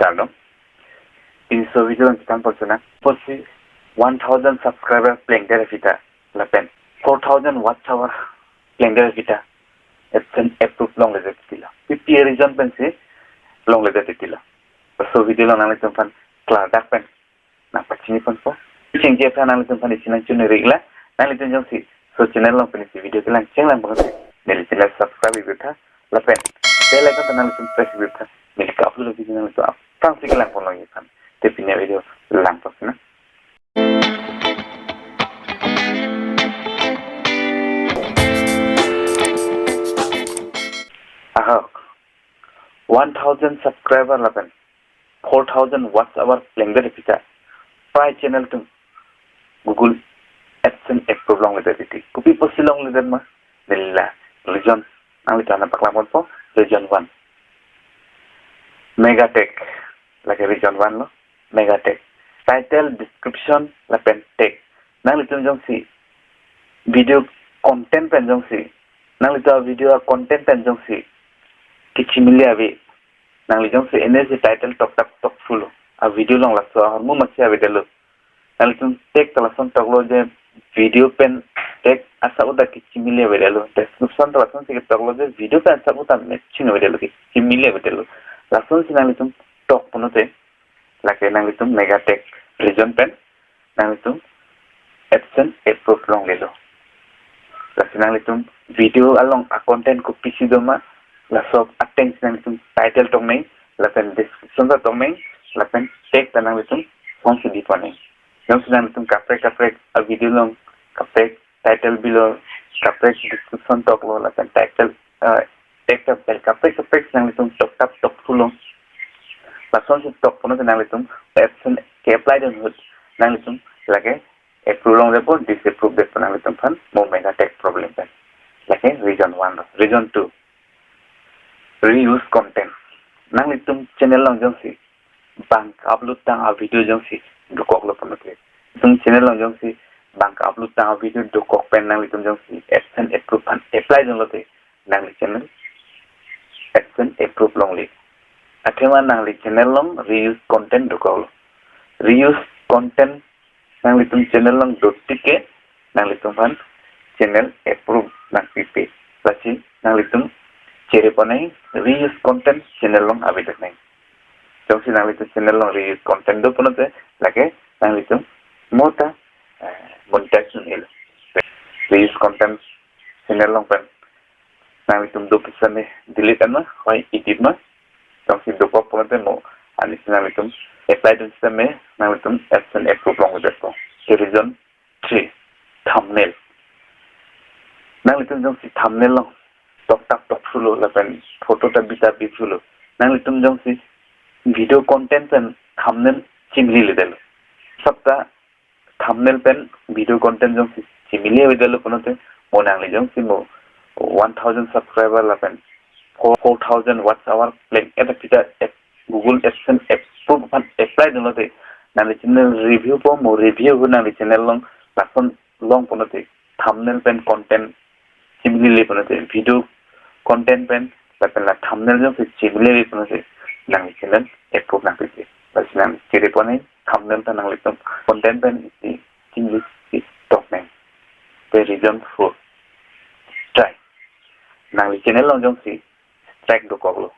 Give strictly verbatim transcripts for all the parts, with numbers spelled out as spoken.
Kardom. Pinso video along kitang pon sona. Pusi one thousand subscriber plengdet aphi ta lapen four thousand watch hour plengdet aphi ta AdSense approve longledet titilo. P P A reason pensi longledet titilo. Laso video along nanglitum aphan klardak pen nangpachini ponpo. Chengji aphan nanglitum aphan isi nangchunri iklang. Nanglitum jongsi laso channel along pen isi video kelang chenglang bangsi neli channel subscribe ikbi tha. Lapen bell icon ta nanglitum press ikbi tha. Neli ka-upload video nanglitum aphrangsi kelang pon longji aphan. Te pini avideo lang pon sona. Ahok, one thousand subscriber lapen four thousand watch hour plengdet aphi ta prai channel atum Google AdSense approve longledet titi. Kopi pusi longledet ma? Neli la reason nanglitum aphan nangpaklang ponpo. Reason one, mega tag. Lake reason one lo, mega tag. Title, description lapen tag. Nanglitum jongsi video content pen jongsi, nanglitum avideo acontent pen jongsi kechimili ave, nangli jongsi ene si title toktap tokphulo, avideo along laso ahormu masi avedetlo, nanglitum tag ta lason toklo je video pen tag asap uta kechimili avedetlo, description ta lasonsi ketoklo je video pen asap uta matching avedetlo, kechimili avedetlo. Lasonsi nanglitum tok pulote lake nanglitum mega tag reason pen nanglitum AdSense approve longlelo. Lasi nanglitum video along acontent kopisi doma, laso ateng si nanglitum title toknang, lapen description ta toknang, lapen tag ta nanglitum lasonsi di ponnang. Jongsi nanglitum kaprek kaprek avideo along kaprek title bilo, kaprek description toklo, lapen title, eh, tag ta pen kaprek kaprek nanglitum toktap tokphulo, lasonsi tok pulote nanglitum AdSense ke-apply dun ahut nanglitum lake approve longlepo, disapprove detpo nanglitum aphan mo mega tag problem pen. Lake reason one lo. Reason two, reuse content. Nanglitum channel along jongsi bang upload tang avideo jongsi dokoklo pulote, nanglitum channel along jongsi bang upload tang avideo dokok pen nanglitum jongsi AdSense approve aphan apply dunlote, nangli channel AdSense approve longle. Athema nangli channel along reuse content dokoklo. Reuse content nanglitum channel along do tik ke nanglitum aphan channel approve nangpipe. Lasi nanglitum chere ponnang, reuse content channel along avedetnang. Jongsi nanglitum channel along reuse content do pulote lake nanglitum mo ta, eh, monetize un-elo. Reuse content channel along pen nanglitum do pusitame delete an ma, hoi edit ma. Jongsi dokok pulote mo anisi nanglitum apply dun sitame nanglitum AdSense approve longledetpo. Reason three, thumbnail. Nanglitum jongsi thumbnail along toktap tokphulo lapen photo ta bi ta biphulo, nanglitum jongsi video content pen thumbnail chimililedetlo, asap ta thumbnail pen video content jongsi chimili avedetlo pulote, mo nangli jongsi mo one thousand subscriber lapen four, four thousand watch hour plengdet aphi ta app, Google AdSense approve aphan apply dunlote, nangli channel review po, mo review ahut nangli channel along lason long pulote, thumbnail pen content chimilile pulote, video content pen lapen la thumbnail jongsi chimilile pulote, nangli channel approve nangpipe. Lasi nangli chere ponnang, thumbnail ta nanglitum content pen isi chimili si toknang. Te reason four, strike. Nangli channel along jongsi strike dokoklo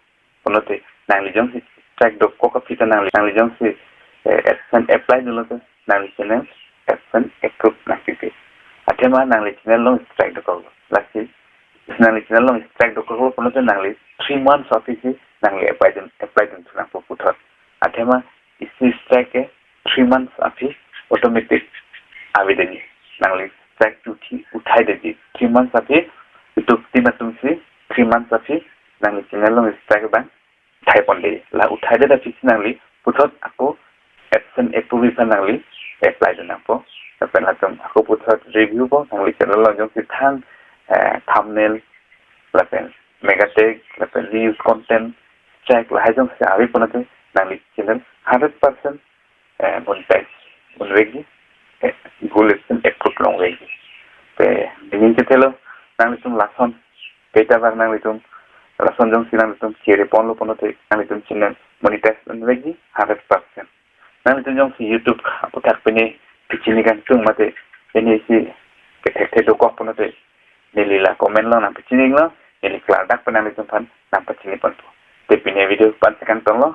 pulote, nangli jongsi strike dokok aphi ta nangli, nangli jongsi, eh, AdSense apply dunlote, nangli channel AdSense approve nangpipe. Athema nangli channel along strike dokoklo. Lasi nangli channel along strike dokoklo pulote nangli three months aphi si nangli apply dun, apply dunthu nangpo puthot. Athema isi strike ke three months aphi automatic avedetji. Nangli strike uthi, uthaidetji. Three months aphi YouTube team atum si three months aphi nangli channel along strike abang uthai ponde. La uthaidet aphi si nangli puthot ako AdSense approve aphan nangli apply dun nangpo. Lapen latum ako puthot review po, nangli channel along jongsi thang, eh, thumbnail lapen mega tag lapen reuse content strike lahai jongsi ave pulote, nangli channel hundred percent, eh, monetize unvekji, eh, Google AdSense approve longvekji. Te pini kethelo, nanglitum lason kaita bang nanglitum, Lason jongsi nanglitum chere ponlo pulote nanglitum channel monetize unvekji hundred percent. Nanglitum jongsi YouTube aputhak pine pichini kangtung mate pine si kethek the dokok pulote neli la comment along nangpichini lo, neli klardak pen nanglitum aphan nangpachini ponpo. Te pine video pen si kangtonlo.